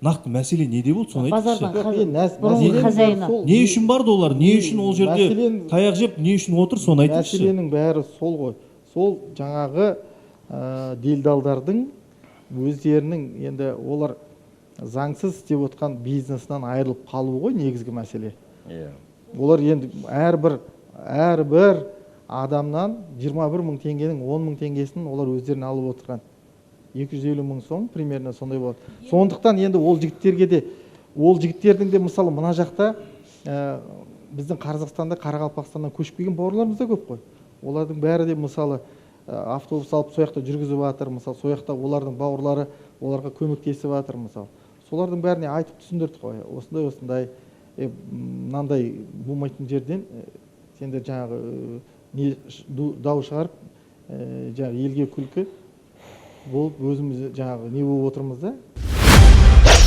Нақты мәселе неде болды, соны айтыңызшы. Базардан Жоқ, енді бұрынғы мәселенің бәрі хозяины. сол. Не үшін барды олар, не үшін ол жерде таяқ жеп, не үшін отыр, соны айтыңызшы. Мәселенің бәрі сол ғой, сол жаңағы делдалдардың өздерінің енді олар заңсыз істеп отқан бизнесінен айырылып қалу ғой негізгі мәселе. Олар енді әрбір адамнан 21 мың теңгенің 10 мың теңгесін олар өздеріне алып отырған, 250 мың сом примерно сондай болады. Сондықтан енді ол жігіттерге де, ол жігіттердің де, мысалы, мына жақта біздің Қазақстанда Қарақалпақстаннан көшіп келген бауырларымыз да көп қой. Олардың бәрі де, мысалы, автобус алып, сол жақта жүргізіп жатыр. Мысалы, сол жақта олардың бауырлары оларға көмектесіп жатыр. Мысалы, солардың бәріне айтып түсіндірдік қой: осындай, осындай, мынандай болмайтын жерден сендер жаңағы не дау шығарып, жаңағы елге күлкі болып, өзіміз жаңағы не болып отырмыз да.